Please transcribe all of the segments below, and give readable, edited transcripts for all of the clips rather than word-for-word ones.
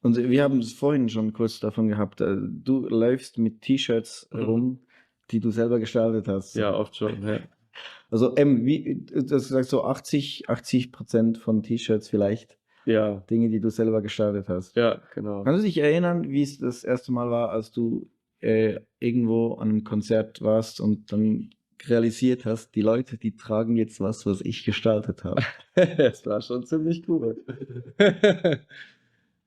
Und wir haben es vorhin schon kurz davon gehabt, du läufst mit T-Shirts Mhm. rum, die du selber gestaltet hast. Ja, oft schon, ja. Also, du hast gesagt, so 80% von T-Shirts vielleicht Ja, Dinge, die du selber gestaltet hast. ja, genau. Kannst du dich erinnern, wie es das erste Mal war, als du irgendwo an einem Konzert warst und dann realisiert hast, die Leute, die tragen jetzt was ich gestaltet habe? Es war schon ziemlich cool.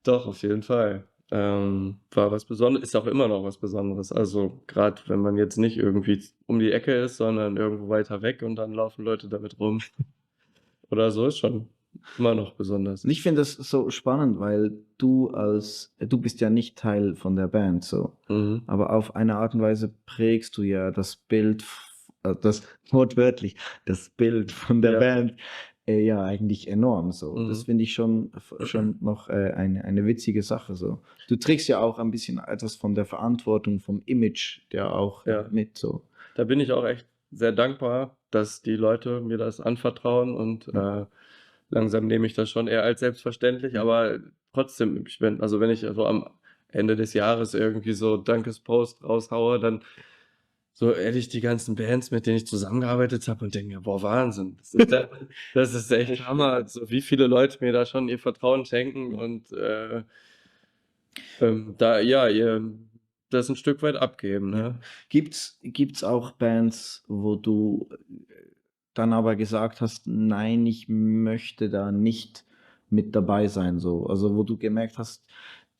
Doch, auf jeden Fall. War was Besonderes, ist auch immer noch was Besonderes. Also, gerade wenn man jetzt nicht irgendwie um die Ecke ist, sondern irgendwo weiter weg und dann laufen Leute damit rum oder so, ist schon immer noch besonders. Und ich finde das so spannend, weil du bist ja nicht Teil von der Band so, Mhm. aber auf eine Art und Weise prägst du ja das Bild, das wortwörtlich, das Bild von der Ja. Band ja eigentlich enorm so. Das Mhm. finde ich schon noch eine witzige Sache so. Du trägst ja auch ein bisschen etwas von der Verantwortung, vom Image der auch Ja. mit so. Da bin ich auch echt sehr dankbar, dass die Leute mir das anvertrauen und, Ja. langsam nehme ich das schon eher als selbstverständlich, Ja. aber trotzdem, wenn ich so am Ende des Jahres irgendwie so Dankespost raushaue, dann so ehrlich die ganzen Bands, mit denen ich zusammengearbeitet habe und denke mir: „Boah, Wahnsinn, das ist echt Hammer, so wie viele Leute mir da schon ihr Vertrauen schenken und, da ja, ihr das 'n Stück weit abgeben", Ja. ne? Gibt's auch Bands, wo du dann aber gesagt hast: „Nein, ich möchte da nicht mit dabei sein“, so? Also, wo du gemerkt hast,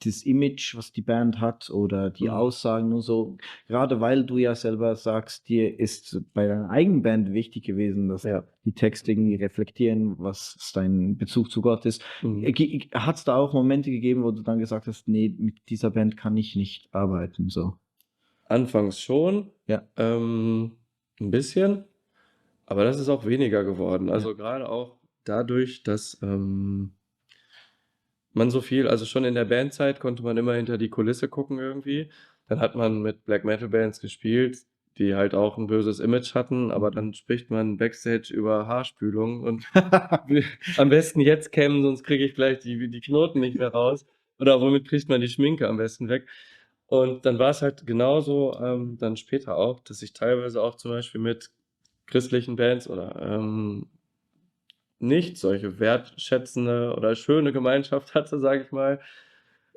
das Image, was die Band hat oder die Mhm. Aussagen und so, gerade weil du ja selber sagst, dir ist bei deiner eigenen Band wichtig gewesen, dass Ja. die Texte irgendwie reflektieren, was dein Bezug zu Gott ist. Mhm. Hat's da auch Momente gegeben, wo du dann gesagt hast: „Ne, mit dieser Band kann ich nicht arbeiten“, so? Anfangs schon, Ja, 'n bisschen, aber das ist auch weniger geworden. ja. Also, grade auch dadurch, dass, man so viel also, schon in der Bandzeit konnte man immer hinter die Kulisse gucken irgendwie. Dann hat man mit Black-Metal-Bands gespielt, die halt auch 'n böses Image hatten, aber Mhm. dann spricht man Backstage über Haarspülung und wie am besten jetzt kämmen, sonst kriege ich gleich die Knoten nicht mehr raus. Oder womit kriegt man die Schminke am besten weg? Und dann war's halt genauso, dann später auch, dass ich teilweise auch zum Beispiel mit christlichen Bands oder, nicht solche wertschätzende oder schöne Gemeinschaft hatte, sage ich mal,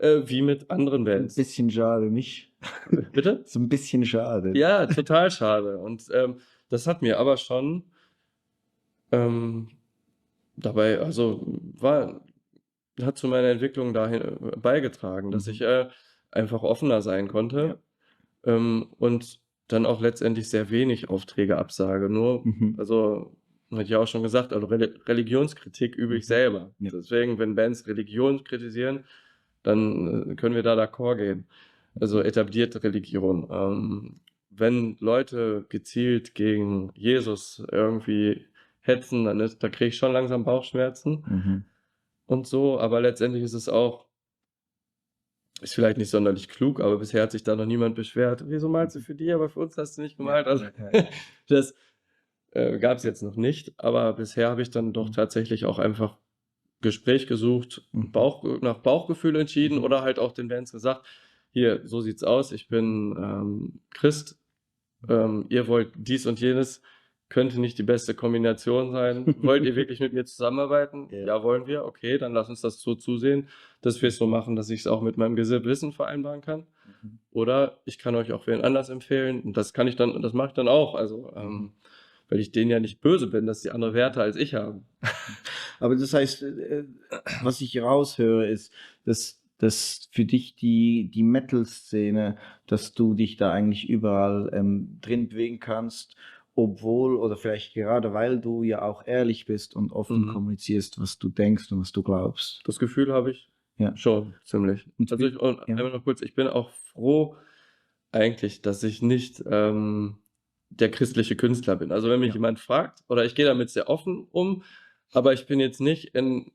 wie mit anderen So 'n Bands. bisschen schade, nicht? Bitte? So 'n bisschen schade. Ja, total schade. Und, das hat mir aber schon, ähm, dabei also, hat zu meiner Entwicklung dahin, beigetragen, dass ich, Mhm. einfach offener sein Ja. konnte, und dann auch letztendlich sehr wenig Aufträge absage. Nur Mhm. also, hatte ich ja auch schon gesagt, also Religionskritik übe ich Mhm. selber. Ja. Deswegen, wenn Bands Religion kritisieren, dann, können wir da d'accord gehen. Also Mhm. etablierte Religion. Wenn Leute gezielt gegen Jesus irgendwie hetzen, da kriege ich schon langsam Bauchschmerzen Mhm. und so, aber letztendlich ist es auch ist vielleicht nicht sonderlich klug, aber bisher hat sich da noch niemand beschwert: „Wieso malst du Mhm. für die, aber für uns hast du nicht Ja, gemalt?" Also, ja, ja, ja. das, gab's jetzt noch nicht, aber bisher habe ich dann doch Mhm. tatsächlich auch einfach Gespräch gesucht, Mhm. Nach Bauchgefühl entschieden Mhm. oder halt auch den Bands gesagt: „Hier, so sieht's aus. Ich bin, Christ. Ihr wollt dies und jenes, könnte nicht die beste Kombination sein. Wollt ihr wirklich mit mir zusammenarbeiten? Ja. Ja, wollen wir. Okay, dann lass uns das so zusehen, dass wir's so Mhm. machen, dass ich's auch mit meinem Gewissen vereinbaren kann. Mhm. Oder ich kann euch auch wen anders empfehlen." Und das mache ich dann auch. Also, Mhm. weil ich denen ja nicht böse bin, dass die andere Mhm. Werte als ich haben. Aber das heißt, was ich raushöre, ist, dass für dich die Metal-Szene, dass du dich da eigentlich überall drin bewegen kannst, obwohl oder vielleicht gerade weil du ja auch ehrlich bist und offen Mhm. kommunizierst, was du denkst und was du glaubst. Das Gefühl habe ich Ja. schon ziemlich. Und Also, und ja. einmal noch kurz, ich bin auch froh eigentlich, dass ich nicht, der christliche Künstler bin. Also, wenn mich Ja. jemand fragt oder ich gehe damit sehr offen um, aber ich bin jetzt nicht in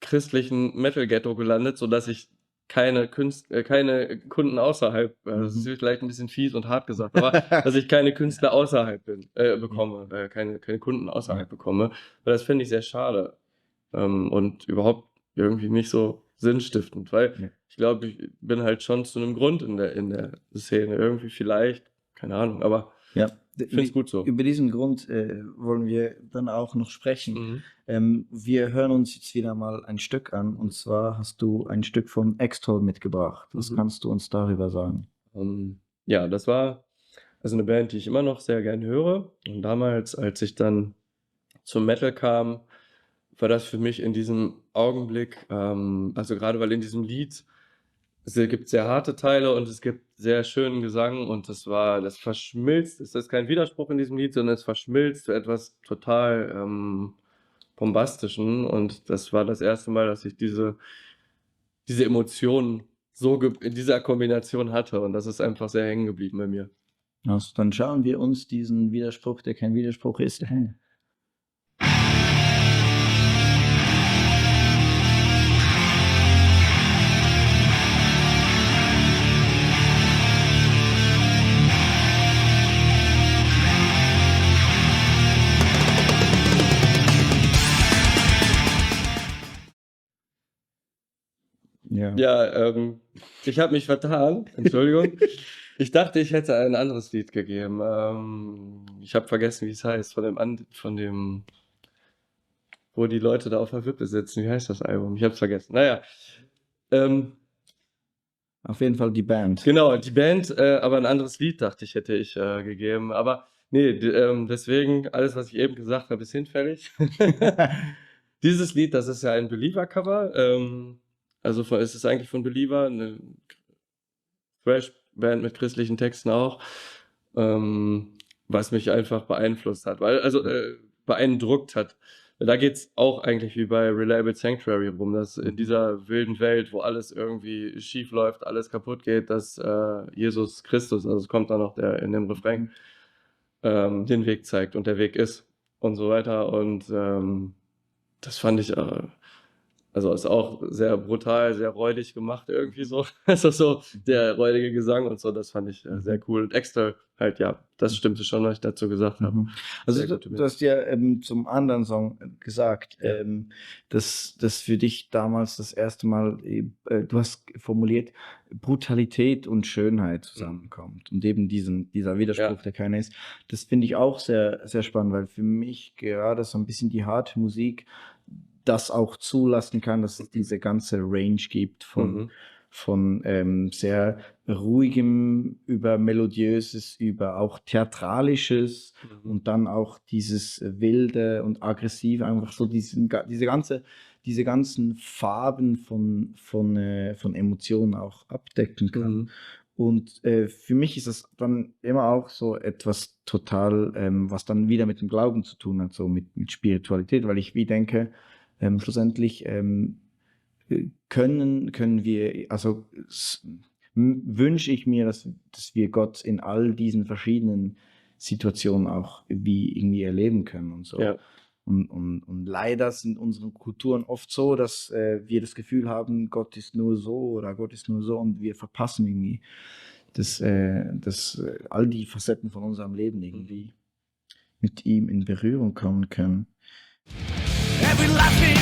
christlichen Metal-Ghetto gelandet, sodass ich keine Kunden außerhalb das ist Mhm. vielleicht 'n bisschen fies und hart gesagt, aber dass ich keine Künstler außerhalb Ja. bekomme, keine Kunden außerhalb Ja. bekomme, weil das finde ich sehr schade, und überhaupt irgendwie nicht so sinnstiftend, weil Ja. ich glaube, ich bin halt schon zu einem Grund in der Szene. Irgendwie vielleicht, keine Ahnung, aber Ja, ich finde es gut so. über diesen Grund wollen wir dann auch noch sprechen. Wir hören uns jetzt wieder mal ein Stück an, und zwar hast du ein Stück von Extol mitgebracht. Was kannst du uns darüber sagen? Ja, das war also eine Band, die ich immer noch sehr gern höre. Und damals, als ich dann zum Metal kam, war das für mich in diesem Augenblick, also gerade weil in diesem Lied es gibt sehr harte Teile und es gibt sehr schönen Gesang und das verschmilzt. Es ist kein Widerspruch in diesem Lied, sondern es verschmilzt zu etwas total Bombastischen. Und das war das erste Mal, dass ich diese Emotionen so in dieser Kombination hatte. Und das ist einfach sehr hängen geblieben bei mir. Also, dann schauen wir uns diesen Widerspruch, der kein Widerspruch ist. Ja. Ja, ich habe mich vertan. Entschuldigung. Ich dachte, ich hätte ein anderes Lied gegeben. Ich habe vergessen, wie es heißt, von dem, wo die Leute da auf der Wippe sitzen. Wie heißt das Album? Ich habe es vergessen. Naja, Auf jeden Fall die Band. genau, die Band, aber ein anderes Lied dachte ich, hätte ich gegeben. Aber nee, deswegen, alles, was ich eben gesagt habe, ist hinfällig. Dieses Lied, das ist ja ein Believer-Cover. Also es ist eigentlich von Believer, eine Thrash-Band mit christlichen Texten auch, was mich einfach beeinflusst hat, beeindruckt hat. Da geht's auch eigentlich wie bei Reliable Sanctuary rum, dass in dieser wilden Welt, wo alles irgendwie schief läuft, alles kaputt geht, dass Jesus Christus, also es kommt dann noch in dem Refrain, den Weg zeigt und der Weg ist und so weiter. Und das fand ich, also ist auch sehr brutal, sehr räudig gemacht irgendwie so. Also so der räudige Gesang und so, das fand ich sehr cool. Und Extra halt, ja, das stimmte schon, was ich dazu gesagt habe. Also Sehr gute du hast ja zum anderen Song gesagt, Ja. dass das für dich damals das erste Mal, du hast formuliert, Brutalität und Schönheit zusammenkommt und eben dieser Widerspruch, Ja. der keiner ist. Das finde ich auch sehr, sehr spannend, weil für mich gerade so ein bisschen die harte Musik das auch zulassen kann, dass es diese ganze Range gibt von sehr ruhigem über melodiöses, über auch theatralisches und dann auch dieses wilde und aggressive, einfach so diese ganzen Farben von Emotionen auch abdecken kann. Und für mich ist das dann immer auch so etwas total, was dann wieder mit dem Glauben zu tun hat, so mit Spiritualität, weil ich wie denke, schlussendlich können wir, also wünsche ich mir, dass wir Gott in all diesen verschiedenen Situationen auch wie irgendwie erleben können und so. Ja. Und leider sind unsere Kulturen oft so, dass wir das Gefühl haben, Gott ist nur so oder Gott ist nur so, und wir verpassen irgendwie, dass all die Facetten von unserem Leben irgendwie mit ihm in Berührung kommen können. Every laughing